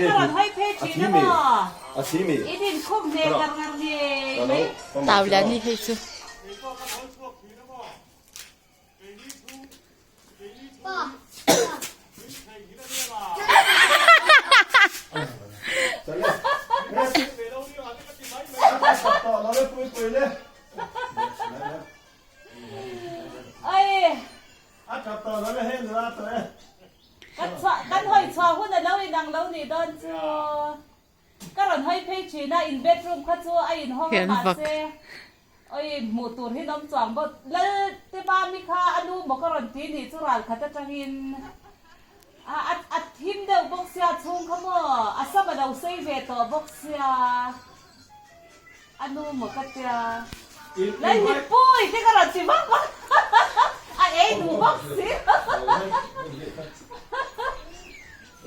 Ka rawn hawi phei thin a maw? In inkhum hneh ngar ngar ngei mai. Tau lian hi hei chu. Oi. Kan hawi chhuah hun a lo inang lo nih dawn chu. Ka rawn hawi phei thin a, in bedroom kha chu a inhawng a mahse oi hmuh tur hi nawm chuang bawk. Lal te mami kha a nu maw ka rawn ti nih chu ral khat atangin a a thim deuh bawk sia chhung kha maw a sam a lo sei ve tawh bawk sia a nu maw ka tia. Lal hipui te ka rawn ti vak vak a ei duh bawk si.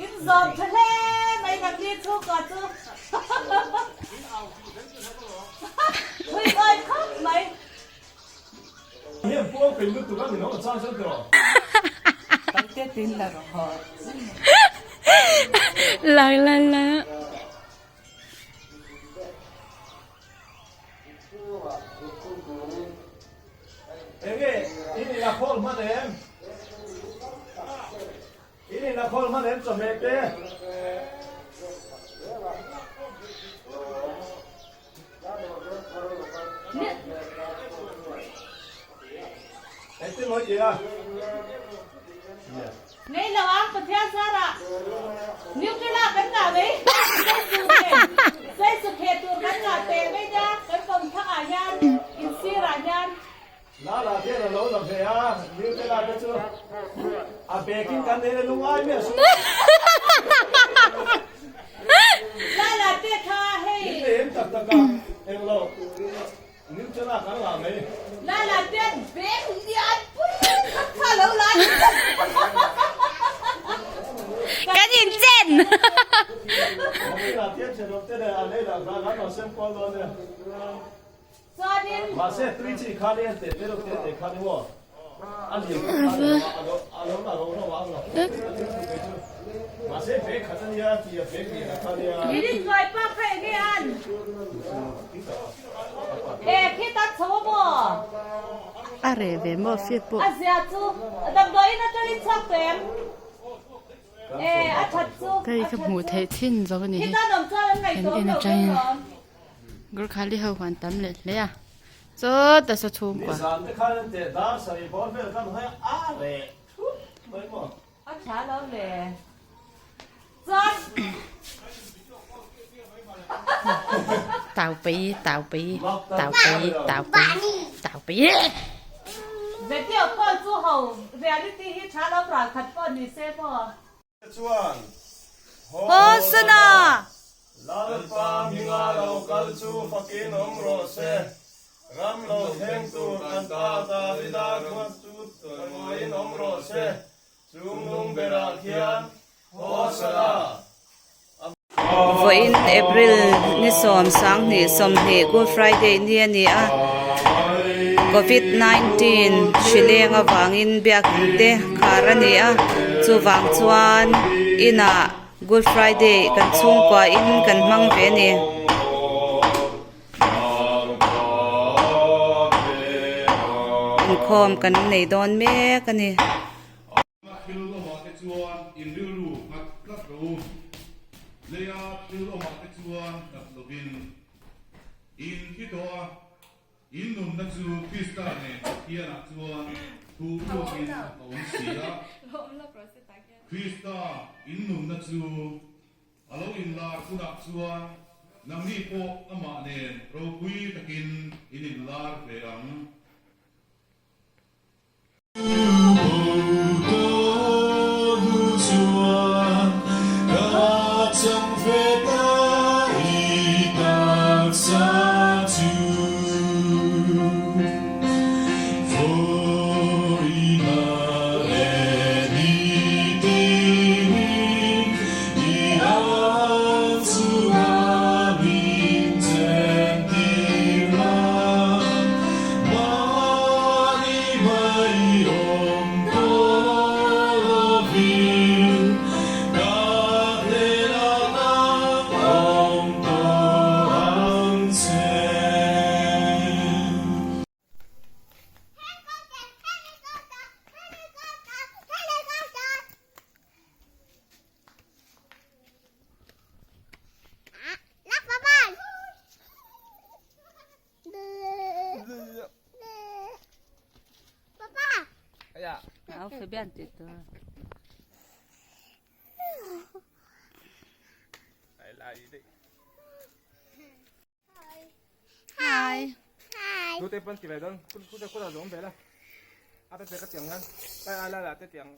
In zawm tha hle mai nangni chhungkua chu thui kawi khawp mai. La la la. In in a khawl hman em chawhmeh te. Engtin mawi ti a? Nei lo ang Pathian zarah Nutella kan ngah mai Sei su kheh tur kan ngah teh mai nia kan kawmthlang ah hian in sir ah hian. Lala hian a lo la ve a, Nutella te chu a bag in kan nei le lungai mai a su. Lala te kha hei. In nei em tak tak a, englo Nutella kan la mai. Lala te bag lian pui khat kha lo la ni. Kan in chen. Nutella te thenawm te nen an ei dah khan an rawn sem kual dawn nia. Chuanin. Mahse tui chi kha nen teh te reuh te teh kha ni maw? A lian pawh kha ni lo a, a lo la ro ro a ang lo. Mahse bag khat a nia ti a bag lian a kha nia. In inhnuai pa kha eng nge an? E khi ta chho a maw? A reh ve maw fir pawh. A zia chu damdawiin atangin chhuak tawh em? E a that chu. Hei ka hmuh theih thin zo a ni hi. Khi ta nawm chuan an ngaihtuah En awm lo atangin. deuh lawm. Gurkhali ho huan tam leh hle a, chawt a saw chhungkua. Nizan te khan an teh dar sarih bawr vel khan hawi a reh thup mai maw. A tha lo le. Chuan. Tau pei, tau pei, tau pei, tau pei, tau pei. Video call chu ho reality hi tha lo ral khat pawh ni se maw. Chuan Hosana! Lalpa hminga lo kal chu fakin awm rawh se. Ram lo thleng tur kan ta Davida khuan chu chawimawiin awm rawh se. Chung lung berah khian Hosana! Vawiin April ni sawm sanghnih sawmhnih Good Friday ni a ni a, Covid 19 hri leng avangin biakinn te khar a ni a, chuvang chuan inah Good Friday kan chhungkua in kan hmang ve a ni. Inkhawm kan nei dawn mek a ni. A thil awmah te chuan in rilru nghat tlat ro u. Leia thil awmah te chuan nghat lovin in thi tawh a, in nunna chu Krista nen Pathianah chuan thu ruakin a awm si a. Krista in nunna chu a lo inlar hunah chuan nangni pawh amah nen ropui takin in inlar ve ang. Au Fabian tih tur. Hi. Tu te pan ti ve don ku ku te ku da zong ve la. A pe pe ka tiang han. Ai a la la te tiang.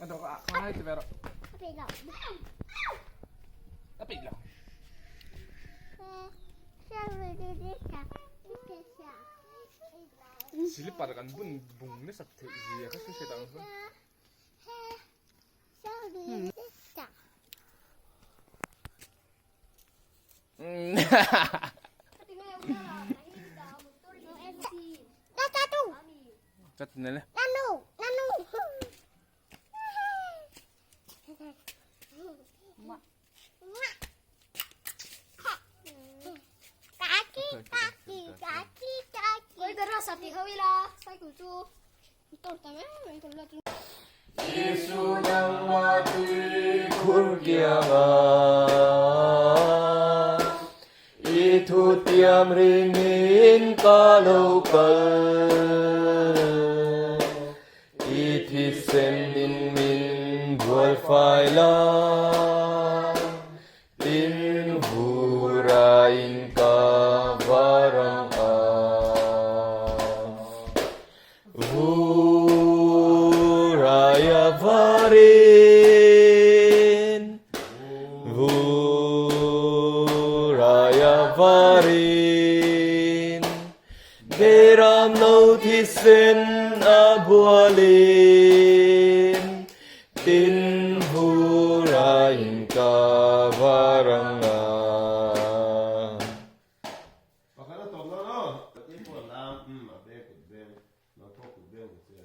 A do ka ai ti ve ro. A pe lo. Silipar kan bun bung nasa theih zia kha hre hre dang chu. I thu tiam ringin ka lo kal I thisen in min bual fai la Tin vura in ka var ang a Vuraya varin Vuraya varin Beram no thisen a bualin Tin vurain ka var ang a. Pakhat a tawp dawn aw. Ka tih pawh a lam umm a beng kut beng nang pawh kut beng ta che.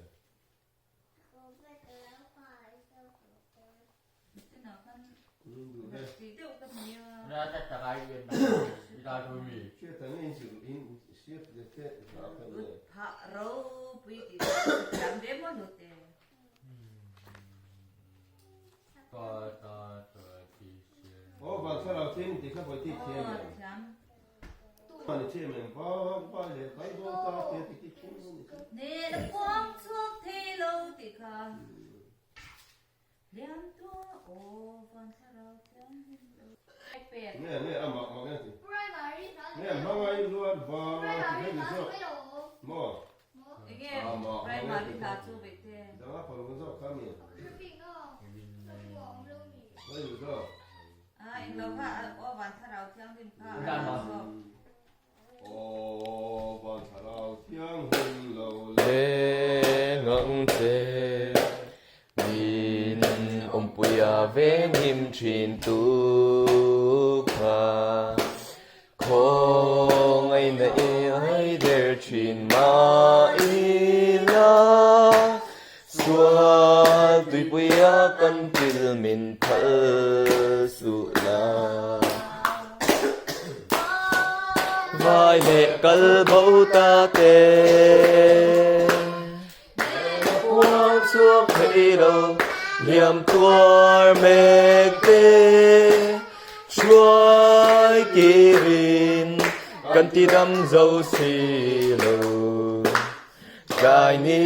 Leng ang che min awmpuia venghim thin tu kha khawngaihna i ai der thin mah ila sual tuipuia kan pil min phal suh la. Vai leh kal bo ta te Khuang chhuak thei lo liam tuar mek te Hruai kirin kan ti dam zo si lo Tlai ni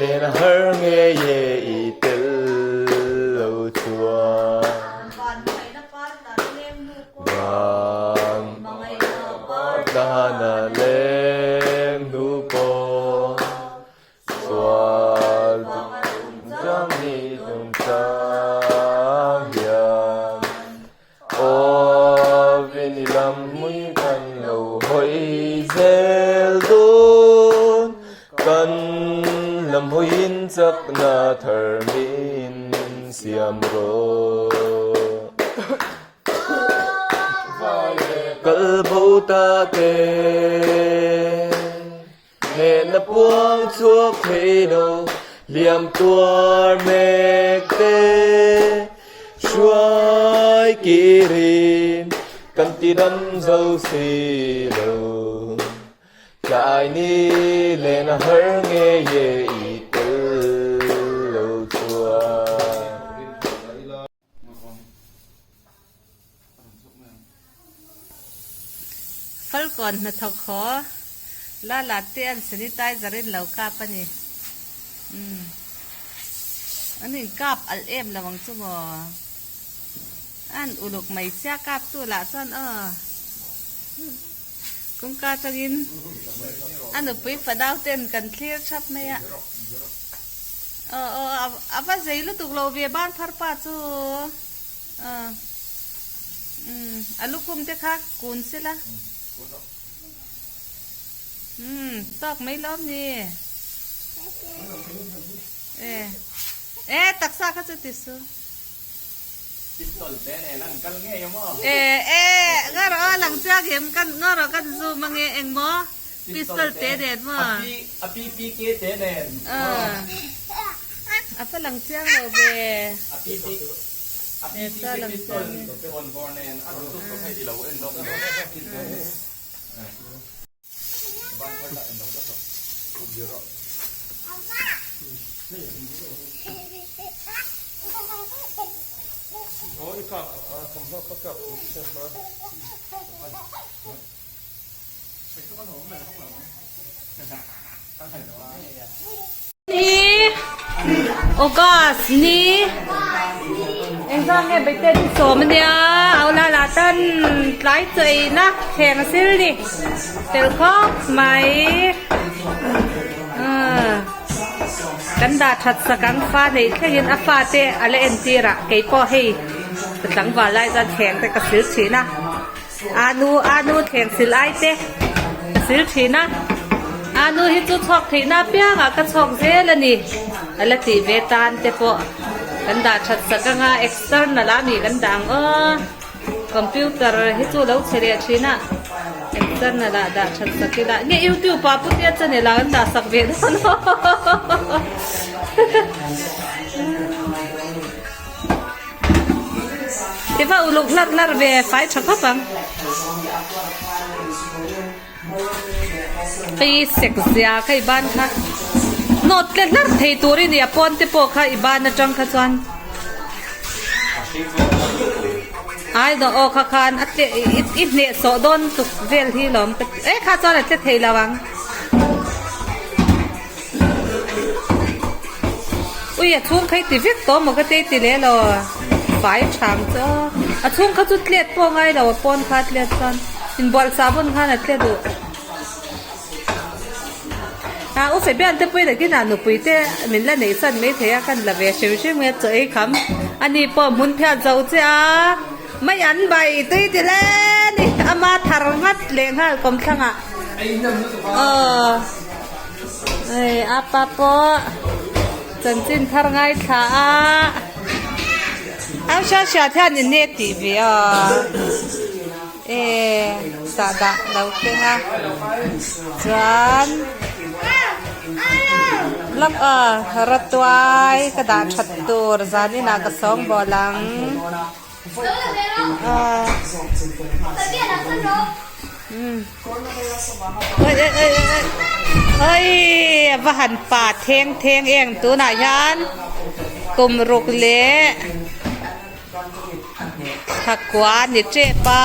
len a har ngei e i tel lo chuan. Van tana leng hnu pawh sual chang ni chung chang hian Aw vin i lam hmui kan lo hawi zel dawn kan lam hawiin chakna thar min siam rawh. Kal bo ta te Hnehna puang chhuak thei lo liam tuar mek te Hruai kirin kan ti dam zo si lo Tlai ni len a har ngei e i tel lo chuan. Falkawn hnathawk haw. Lala te an sanitizer in lo kap a ni. Umm an in kap alh em lo ang chu maw. An uluk mai sia kap tu lah chuan aw kawngka atangin a nupui fanau ten kan thlir thap mai a. Aw aw a va zei lutuk lo ve ban phar pa chu aw umm a lukhum te kha kun sela. Umm tawk mai lawm ni e e taksa kha chu ti su Pistol te nen an kal ngei a maw? E e nga rawh a lang chiang em kan nga rawh kan zoom ange eng maw pistol te nen maw? A pi a pi pi ke te nen A va lang chiang lo ve. A pi pi a pi pi ke pistol hawn vawr nen a rawn lut tawh hei i lo en dawn lo. Ni August ni engzah nge Beite ni sawm ania au la la tan tlai chaina thleng a sil ni tel khawp mai kan dah that sak ang fa neih thlengin a fa te a la entir ah keipawh hei ka tlangval lai chuan thleng te ka sil thin a Anu anu thleng sil ai te ka sil thin a, anu hi chu chhawk theihna apiangah ka chhawk zel a ni a la tih ve tan te pawh kan dah that sak anga external ah mi kan dah ang aw computer hi chu lo chhe leh thin a external ah dah that sak ila nge youtube ah putea channel ah kan dah sak ve dawn aw. I va uluk hlar hlar ve fai tha khawp ang. Hei sek zia kha i ban kha nawt tle hlar thei tur i ni a pawn te pawh kha i ban atang kha chuan ai dawh aw kha khan a tle i hneh sawh dawn tuk vel hi lawm ka ti e kha chuan a tle thei lo ang. Ui a chhung kha i ti vek tawh maw ka te i ti leh lo fai thang chu aw a chhung kha chu tlet pawh ngai lo a pawn kha a tlet chuan inbual sahbawn khan a tlet duh a u Fabian te pawhin a kinah nupui te min la neih san mai thei a kan la ve hrim hrim nge chaw ei kham ani pawh hmun phiat zo che a mai an bai tui ti le ni ama thar ngat leh nghal kawmthlangah aw. Hei a pa pawh chanchin thar ngaithla a au hriat hriat hian in nge tih ve a e sahdah lo keng a chuan lawk a rawtuai ka dah that tur zaninah ka sawngbawl ang. Oi a va han pa theng theng eng tunah hian kum ruk leh thakua ni tep a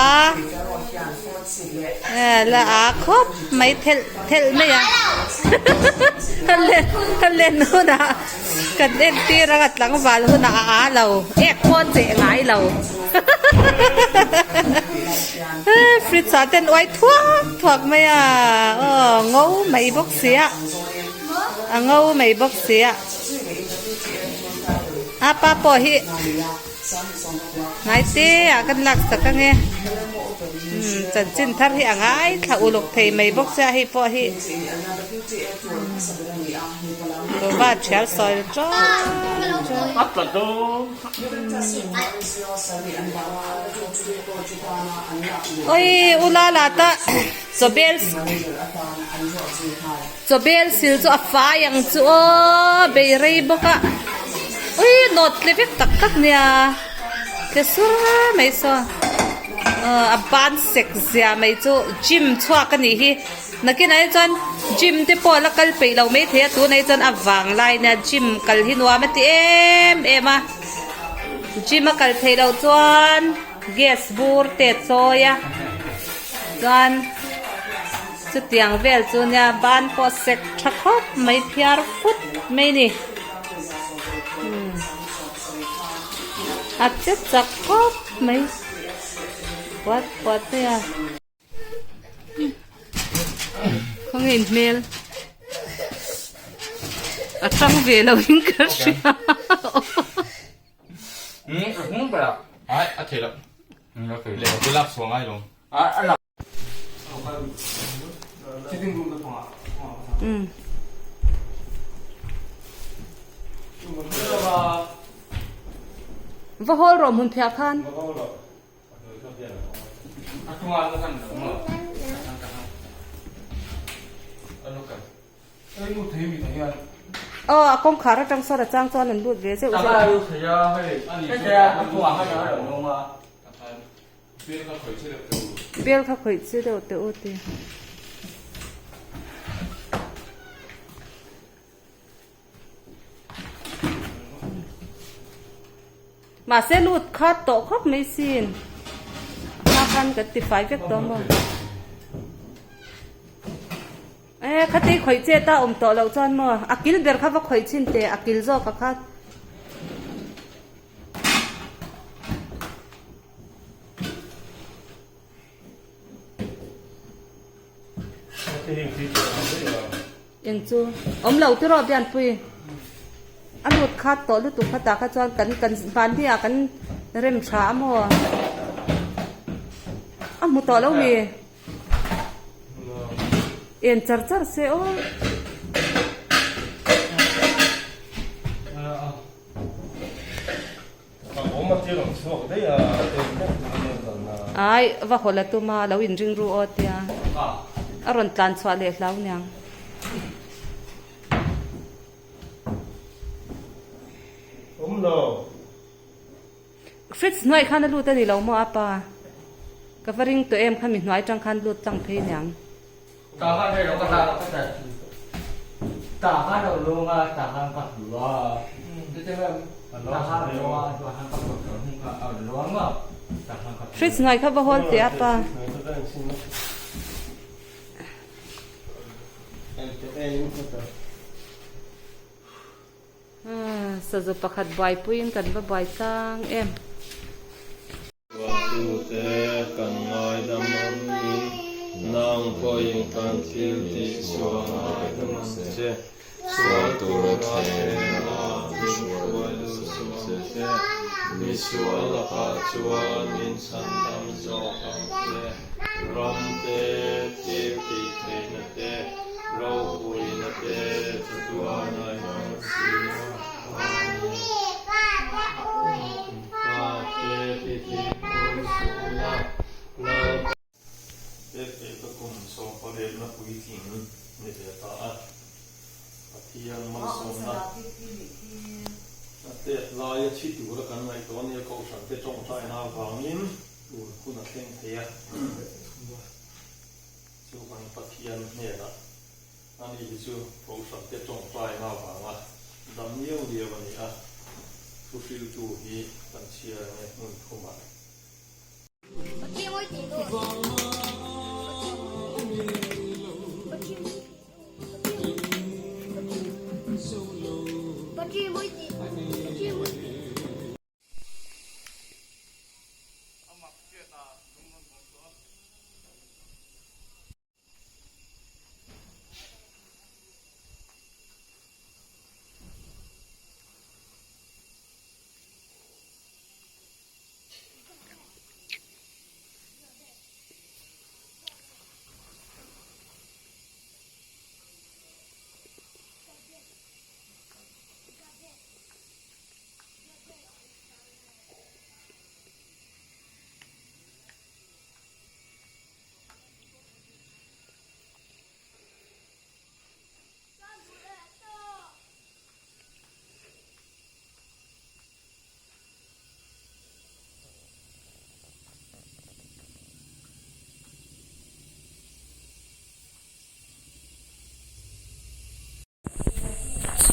la a khawp mai thelh thelh mai a a len hunah. Kan entir anga tlangval hunah a aa lo, ek pawn cheh ngai lo. Fridge ah ten uai thuak thuak mai a, aw ngo mai bawk si a, a ngo mai bawk si a. A pa pawh hi ngai te ah kan lak sak ange, umm chanchin thar hi a ngai thla uluk thei mai bawk sia hei pawh hi. Kuhva thial sawi ṭawk ṭawk. Oi u lala ta chawbel chawbel sil chu a fai ang chu aw bei rei bawk a ui nawt tle vek tak tak nia tle sur mai saw a ban sek zia mai chu gym chhuak a nih hi. Nakinah hi chuan gym te pawh la kal peih lo maithei a tunah hi chuan a vang lai nia gym kal hi nuam a ti em em a gym a kal theih loh chuan gas bur te a chawi a chuan. Chutiang vel chu nia ban pawh sek tha khawp mai phiar fut mai ni. Umm a che chak khawp mai puat puat mai a. Khawnge in hmel a tang ve lo in ka hria. Va hawl rawh hmun phiah khan. Aw a kawngkhar atang sawn a chang chuan an lut ve zeuh zeuh a. Bel kha khawih che deuh teh u ti. Mahse lut khat tawh khawp mai sin. A hma khan kan ti fai vek tawh maw. E khati khawih che ta awm tawh loh chuan maw a kil ber kha va khawih chhin teh a kil zawk a khat. Eng chu awm lo tiraw Bianpui a lut khat tawh lutuk khatah kha chuan kan kan mahni ah kan rem tha a maw a hmu tawh lo mi en char char se aw. Ai va haw la tum a lo inring ru aw tia a rawn tlan chhuah leh hlau niang. Fridge hnuai khan a lut a ni lo maw a pa ka va ring tawh em kha mi hnuai tang khan lut tlang phei niang. Fridge hnuai kha va hawl teh a pa. Sazu pakhat buaipuiin kan va buai tlang em. Tuatute kan ngaidam angin nang pawhin kan thil tih sual ngaidam ang che. Sual tura thleng a min hruai duh suh che che. Mi sual lakah chuan min chhandam zawk ang che. Ram te, thil tih theihna te, ropuina te chatuan a inang si a. Amen. Pek ka kum sawmpariatna puitling ni ve ta a, Pathian malsawmna a tet laia thi tura kan ngaihtuah nia Kohhran te tawngtaina avangin tun hun a thleng thei a, chu kan Pathian hnenah ani hi chu Kohhran te tawngtaina avanga dam liau liau a ni a, thuhriltu hi kan chhiar nge hmun thumah.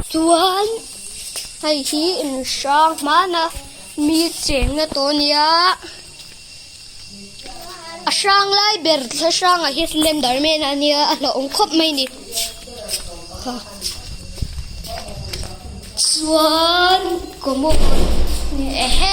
Chuan hei hi in hrang hmana mi chengna tawh a nia. A hrang lai ber thla hrangah hi Slender Man a nia a hlauhawm khawp mai a ni. Chuan commode ehe.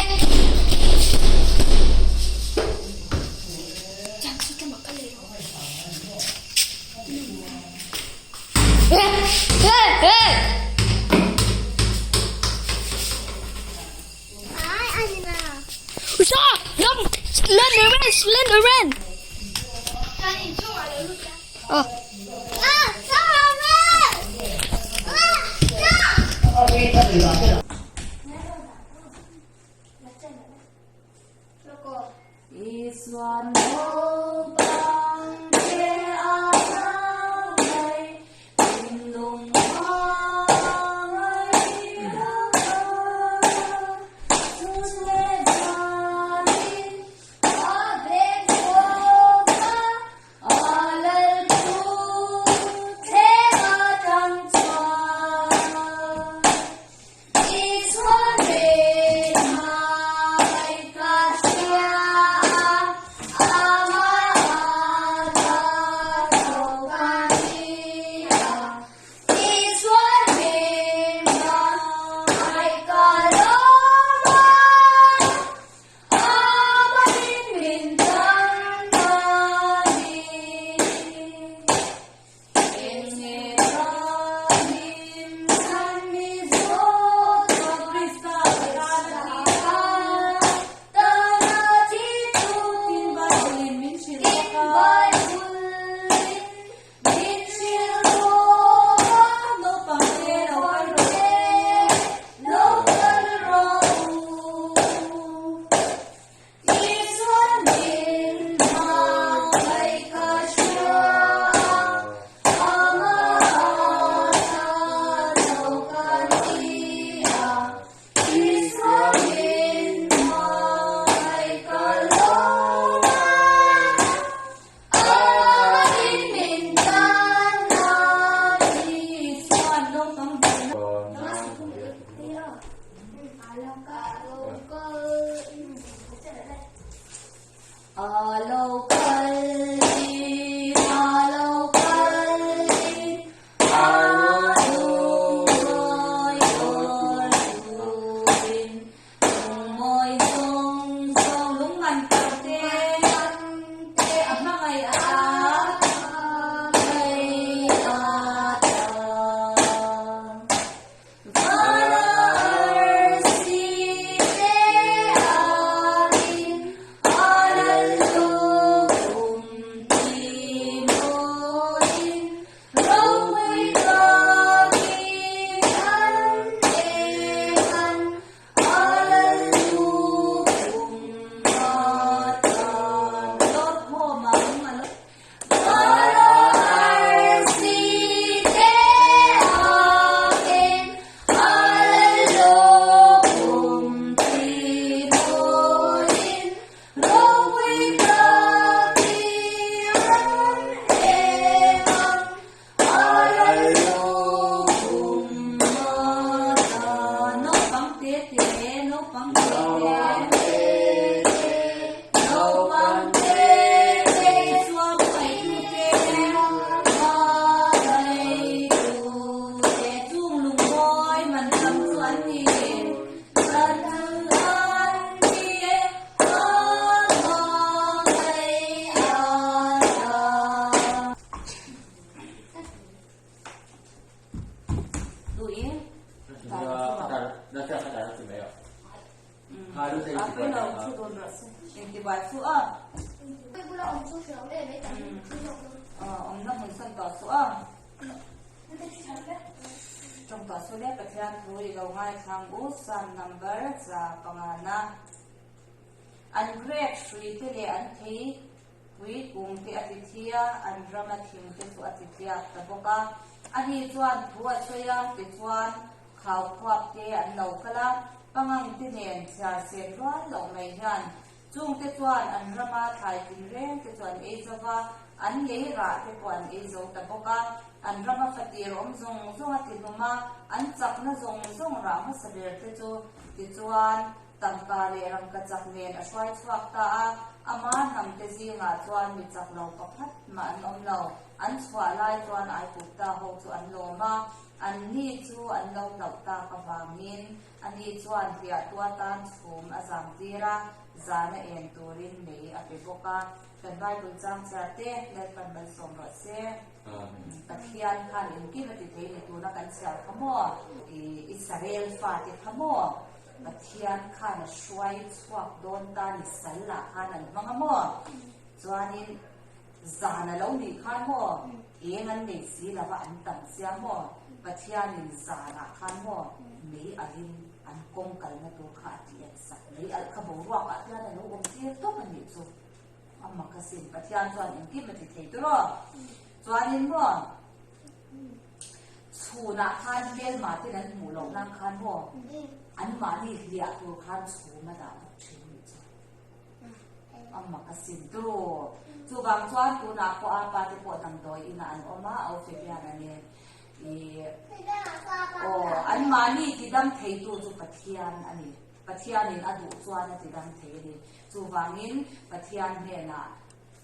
Tangka leh rangkachak nen a hruai chhuak ta a, ama hnamte zingah chuan mi chak lo pakhat mah an awm lo. An chhuah lai chuan Aigupta ho chu an lawm a, anni chu an lo hlauh tak avangin ani chuan hliahtu atan chhum a zamtir a, zana en turin mei a pe bawk a. Kan Bible chang chhiar te Lalpan malsawm rawh se. Pathian khan engkim a ti thei ni tuna kan chhiar kha maw? Israel fate kha maw? Pathian khan a hruai chhuak dawn ta ni sal lah khan an hmang a maw? Chuanin zan a lo nih khan maw? Eng an nei si lova an tam sia maw? Pathianin zanah khan maw mei alhin an kawng kalna tur kha a ti en sak. Mei alh kha boruak ah hian a lo awm tir tawp a nih chu. A mak asin, Pathian chuan engkim a ti thei tur aw. Chuanin maw, chhunah khan hmelma ten an hmuh loh nan khan maw, anmahni hliah tur khan chhum a dah bawk thin anih chu. A mak asin tur aw. Chuvang chuan tunah pawh a pa te pawh damdawi inah an awm a, au Fabian-a nen. Ih, aw, anmahni tidam theitu chu Pathian a ni. Pathianin a duh chuan a tidam thei a ni. Chuvangin Pathian hnenah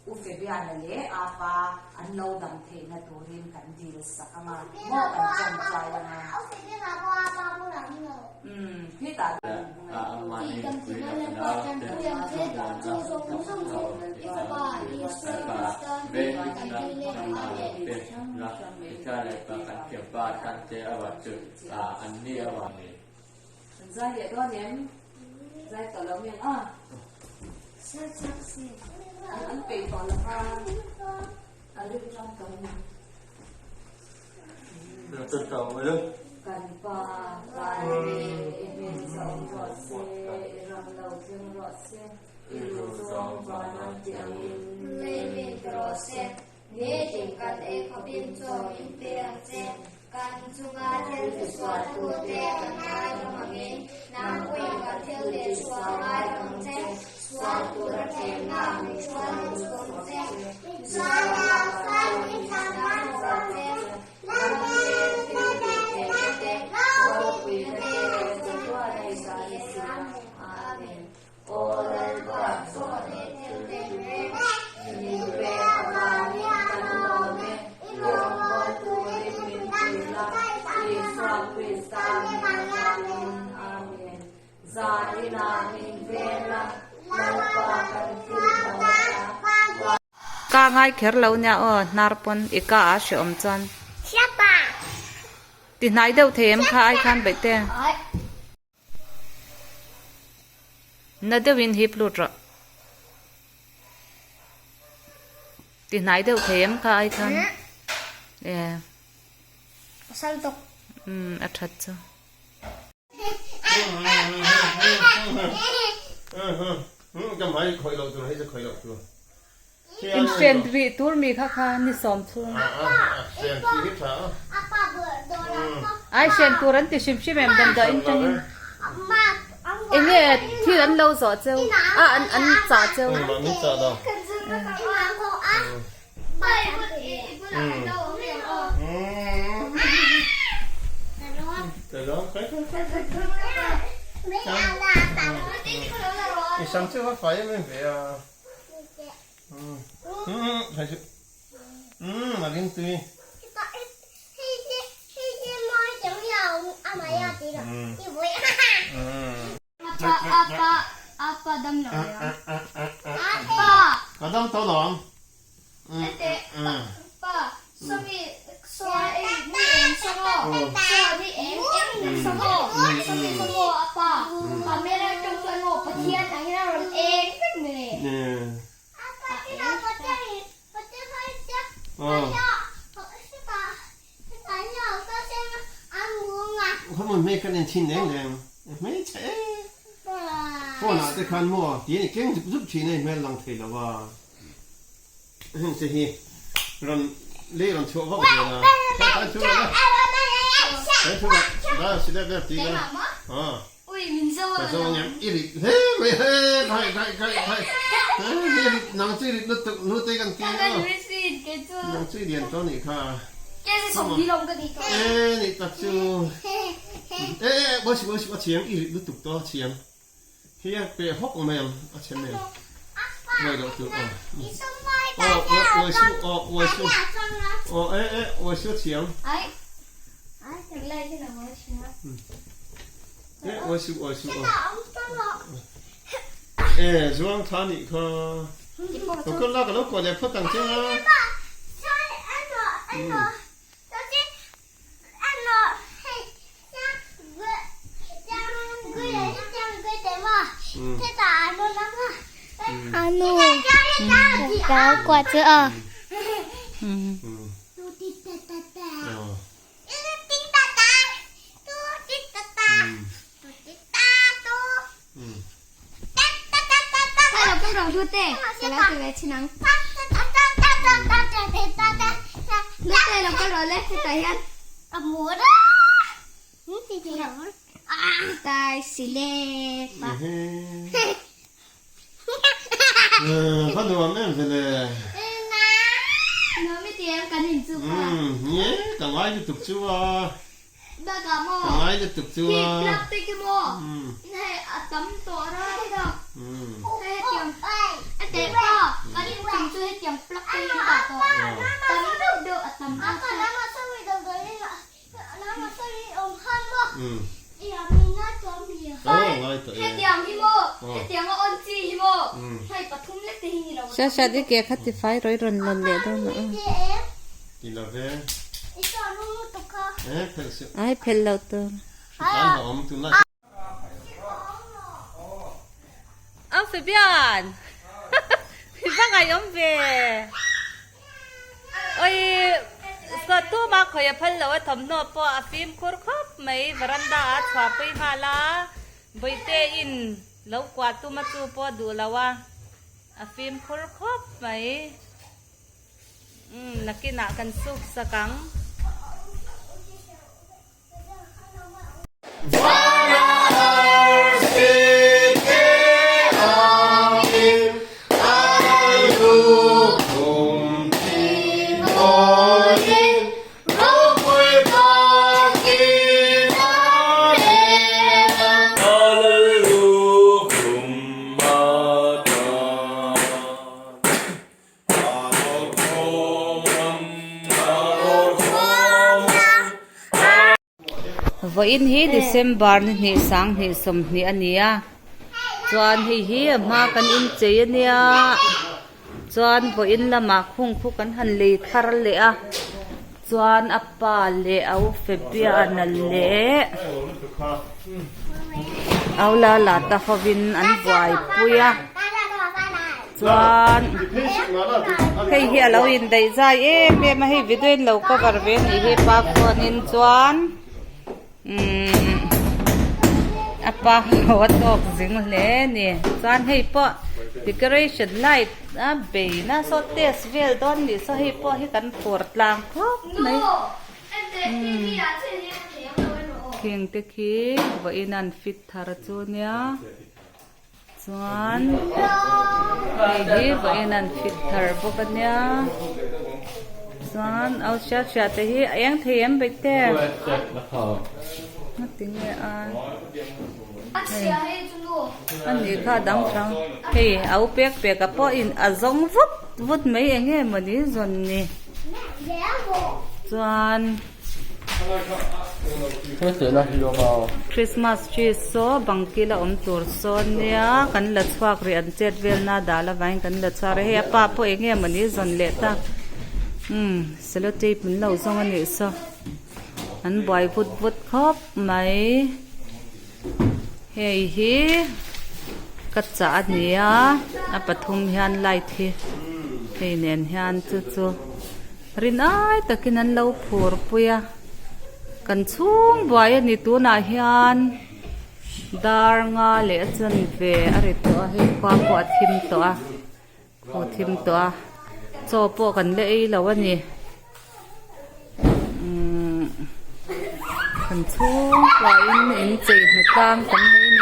U Fabiana leh a pa an lo dam theihna turin kan dil sak ang a, maw kan tawngtai ang a. Umm, khitah Kan zai leh dawn em? Zai tawh lo miang a. An peih tawh lo kha. A rim tang tawh a ni. Kan pa van mi i hming chauh rawh se, i ram lo thleng rawh se, i duhzawng van ang ti angin lei min ti rawh se. Nitin kan ei khawpin chaw min pe ang che. Kan chunga thil tisualtute kan ngaidam angin, nangpuiin kan thil tihsual ngaidam ang che. Sual tura thlemna min hruai lo chhuak ang che. Sualna kan min hlan lo ang che. Ram te, thil tih theihna te, ropuina te leh chatuan a i ta ni si a. Amen. Aw Lalpa, chaw leh thil tinreng min pek avangin kan lawm e. I rawngbâwl turin min pui la, Isua Krista min avangin. Amen. Zaninah min veng la, Lalpa kan thil hmawh a. Ka ngai kher lo nia aw, hnar pawn i ka a hreawm chuan. Ti hnai deuh thei em kha ai khan baih te. Na deuhin hip lut rawh. Ti hnai deuh thei em kha ai khan. E. Pasal tok. Um a that chu. In hren rih tur mi kha kha ni sawm chhung. Ai hren tur an ti hrim hrim em damdawi in tangin. Enge thil an lo zawh cheu a an an chah cheu. Hi a peh hawk mai ang a chhe mai ang. Uai loh tur aw. Aw uai su aw uai su. Aw e e uai su a chhiang. E uai su uai su aw. E zuang tha nih kha. Lo kal la ka lo kuah leh phawt ang che nga. Va nuam em vele. Ni e, ka ngai lutuk chu a. Ka ngai lutuk chu a. Sha sha di ke kha ti fai roi rawn lawn leh dawn a. Ai phel lo tur. Au Fabian i va ngaihawm ve oi saw tuma khawi a phal lo a thawmhnaw pawh a fimkhur khawp mai veranda ah a chhuahpui nghal a bawihte in lo kuah tuma chu pawh a duh lo a a fimkhur khawp mai. Umm nakinah kan suk sak ang. Vawiin hi December ni hnih sanghnih sawmhnih a ni a chuan hei hi a hma kan inchei a nia chuan vawiin lamah khung khu kan han lei thar leh a chuan a pa leh a u Fabiana leh au Lala te hovin an buaipui a. Chuan hei hi a lo indaih zai em em a hei video in lo cover ve a nih hi pa phone in chuan umm a pa ho a tawk zing hle a ni chuan hei pawh decoration light a bei na saw test vel dawn nih saw hei pawh hi kan phur tlang khawp mai umm khing te khi vawiin an fit thar chu nia. Chuan hei hi vawiin an fit thar bawk a nia chuan au hriat hriat te hi a eng thei em bawih te ngatinge a hei a nih kha a dang hrang hei a u pek pek a pawhin a zawng vut vut mai eng nge mawni zawn ni chuan. Christmas tree saw bang kila awm tur saw nia kan la chhuak rih an chet velna dal avangin kan la chhuak rih hei a pa pawh eng nge mawni zawn leh ta umm cellotape min lo zawng a nih saw an buai vut vut khawp mai hei hi ka chah a ni a a pathum hian light hi hei nen hian chu chu. Rinai takin an lo phur pui a, kan chhung buai a ni tunah hian dar nga leh a chan ve a ri tawh a hei khua pawh a thim tawh a khaw thim tawh a chaw pawh kan la ei lo a ni umm kan chhung buaiin in chei hnu tlang kan nei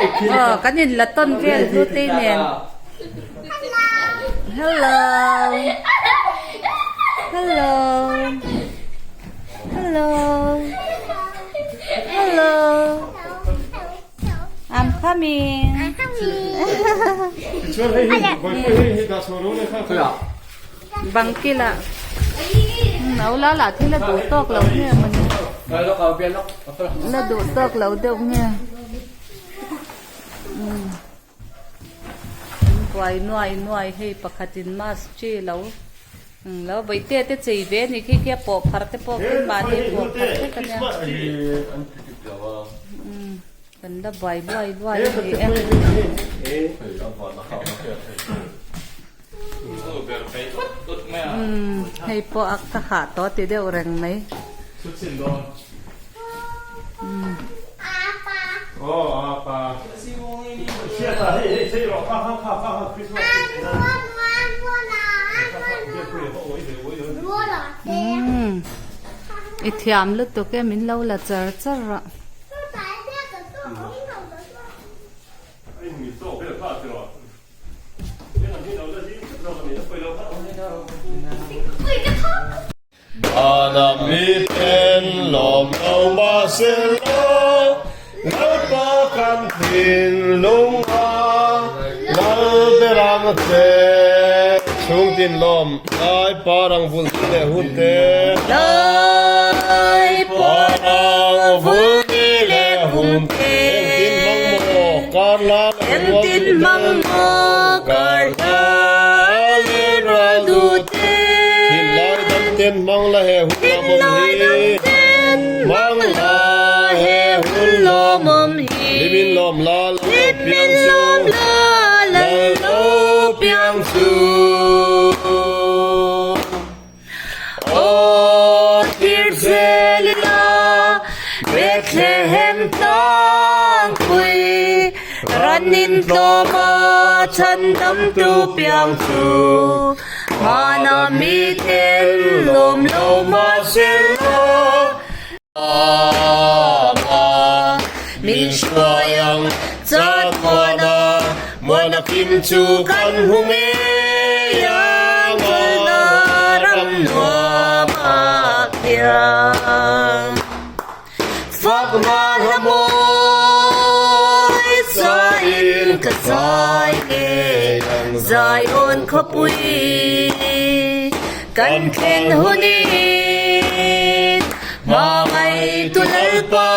a ni aw kan in la tawn vel hlutei nen. Hello. Hello. Hello. Hello. coming. Bang kila. No la la thil a duh tawk lo nge mawni. La duh tawk lo deuh nge. An buai nuai nuai hei pakhatin mask chi lo lo bawihte te chei ve a ni khi khi a pawh phar te pawh khi mahni pawh phar vek a nia. Kan la buai luai luai a ni e. Hei pawh a ka hah tawh ti deuh reng mai. I thiam lutuk e min lo la char char a. Vanah miten lawm lo mahse lo, Lalpa kan thinlung a Lal ber ang che. Chhungtin lawm lai parang vul ni leh hun te. Lai parang vul ni leh hun te. Engtin hmang maw kar la leh rual Engtin hmang maw kar la leh rual duh te. Thinlai dam ten hmang la he hun lawmawm hi. Hmang la he hun lawmawm hi. Hlimin lawm la lal lo piang chu. Lal lo piang chu. Aw tir zel ila Bethlehem tlangpui Ranin tlawma chhandamtu piang chu Hmana miten lawm lo mahsela Min hruai ang chatuana Muana kim chu kan hmu ngei ang Chawlhna ram nuam a piang Fakna hla mawi zaiin ka zai ngei ang Zion khawpui Kan thlen hunin hmangaihtu Lalpa.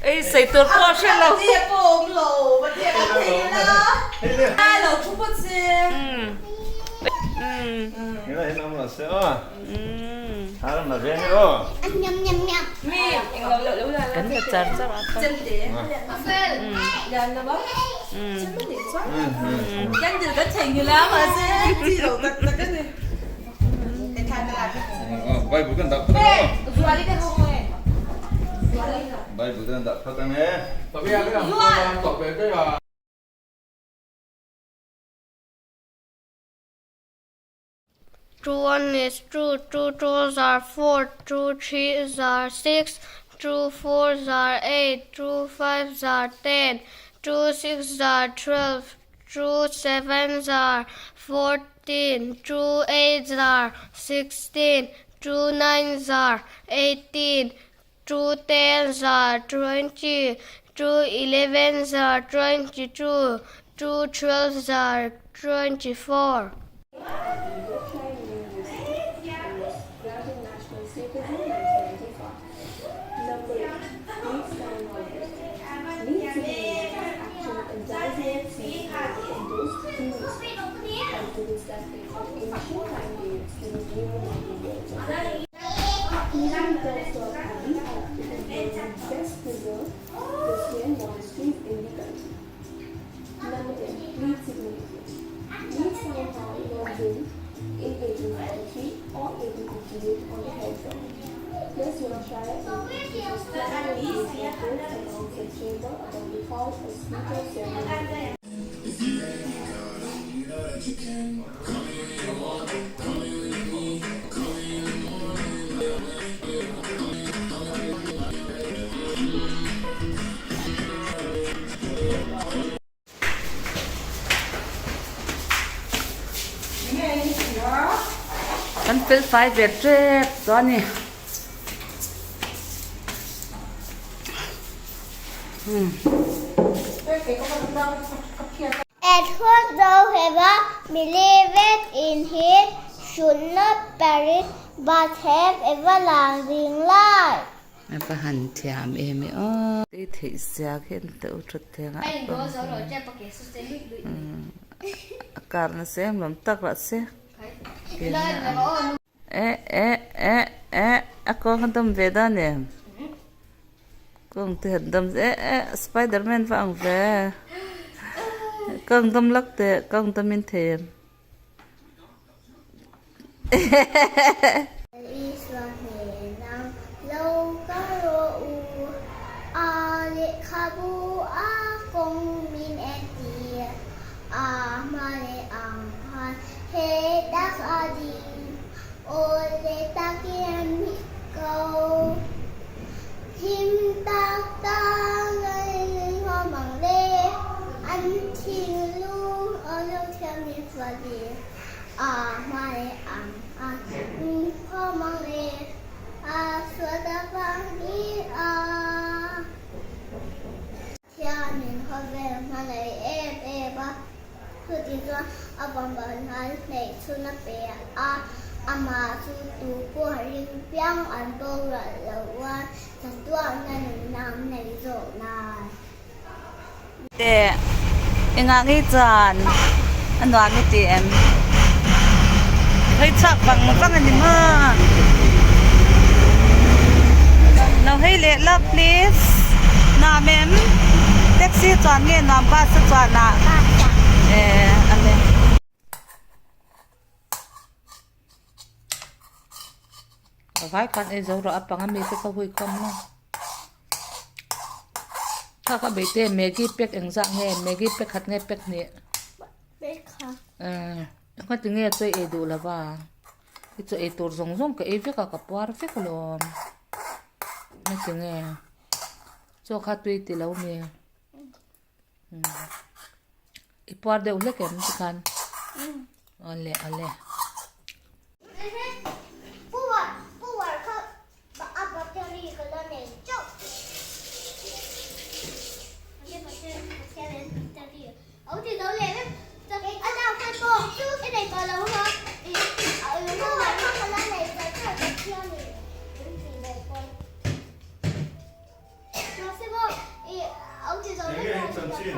Ei sei tur pawh a hre lo. Kan la char char a Two one is two, two twos are four, two threes are six, two fours are eight, two fives are ten, two sixes are 12, two sevens are 14, two eights are 16, two nines are 18, two tens are 20, two elevens are 22, two twelves are 24. Kan fel fai ve tep tawh a ni. And whosoever believeth in him should not perish but have everlasting life. A va han thiam em e aw. Tei theih zia khi an teuh thut theng a a kar nasa em lawm tak lah se eh eh eh eh a kawng a dawm ve dan em kawng te han dawm eh eh spiderman va ang ve kawng dawm lak teh kawng dawm in thei em. Isua hnenah lo kal rawh u, a lehkhabu a kawng min entir, a hma leh ang khan he tak a ding, aw leh takin an hmih ko. Him tak tak a inhawm ang le, an thinlung a lo thiam ni fali a hma leh ang a inhawm ang le, a suat avang ni a. Thianin khawvel hmangaih em em a, chuti chuan a vawmbanhal hneih chhun a pe a, amah chu tu pawh a ring piang an boral lo a, chatuahna nunna an nei zawk nan. Teh, engah ngei chuan a nuam i ti em? Hei chhuak vang vang a ni maw? Lo hei leh la please. Nuam em? Taxi chuan nge nuam bus a chuan ah? Eh a le. Vai khan ei zo rawh a panga mi te kha hui khawm maw? Kha kha beite Maggi pack engzah nge Maggi pack khat nge pack hnih? Pack khat. Eh engati nge chaw ei duh lova i chaw ei tur zawng zawng ka ei vek a ka puar vek alawm engati nge chaw kha tui ti lo mi i puar deuh hlek em tikhan awle awle. Enge in chanchin?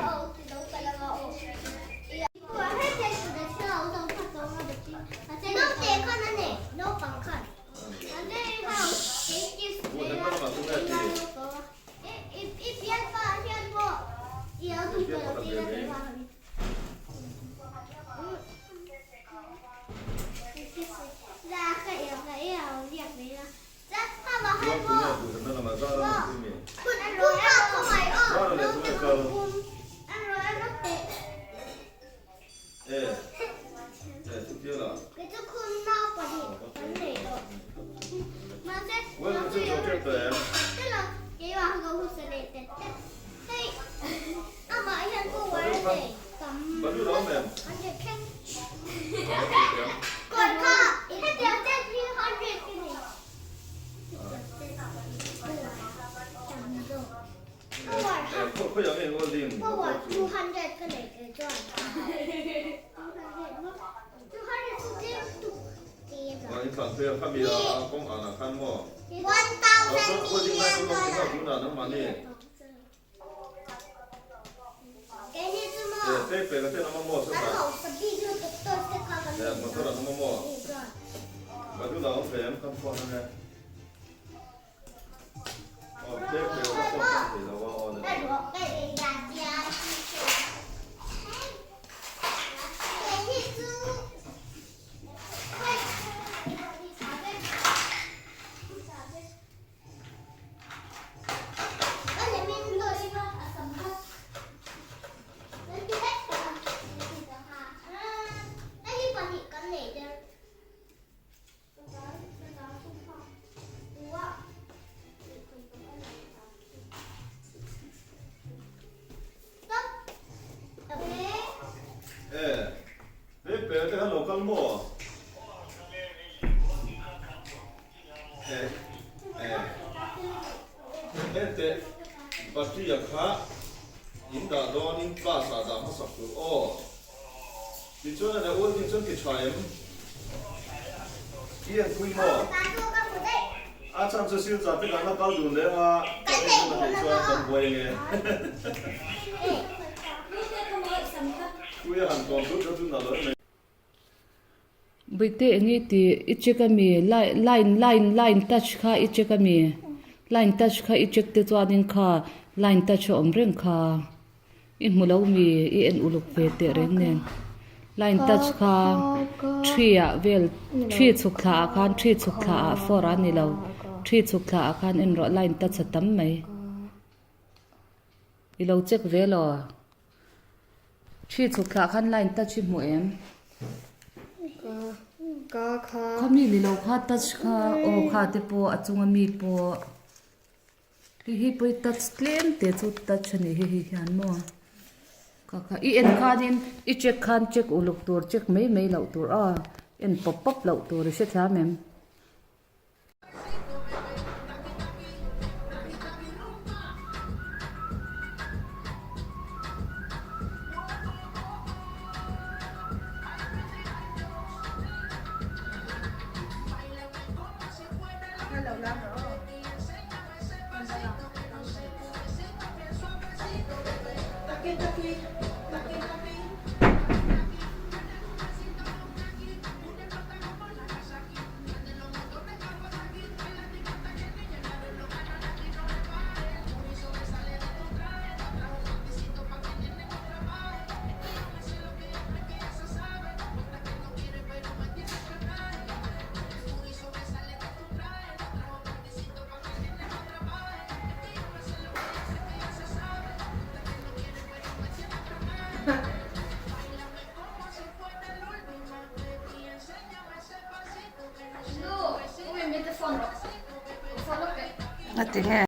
Buite eng i tih i check a mi line line line touch kha i check a mi line touch kha i check te chuanin kha line touch a awm reng kha i hmu lo mi i en uluk ve teh reng nen line touch kha three ah vel three chhuk thla ah khan three chhuk thla ah four a ni lo three chhuk thla ah khan en rawh line touch a tam mai i lo check ve law. Thi chhuk thlah khan line touch hi hmu em? Kha mi ni lo kha touch kha aw kha te pawh a chunga mi pawh hei hi pawh hi touch tlem te chu touch a ni hei hi hian maw kha kha i en khanin i check khan check uluk tur check mai mai loh tur a en pawp pawp loh tur i hrethiam em? Nga ti nge.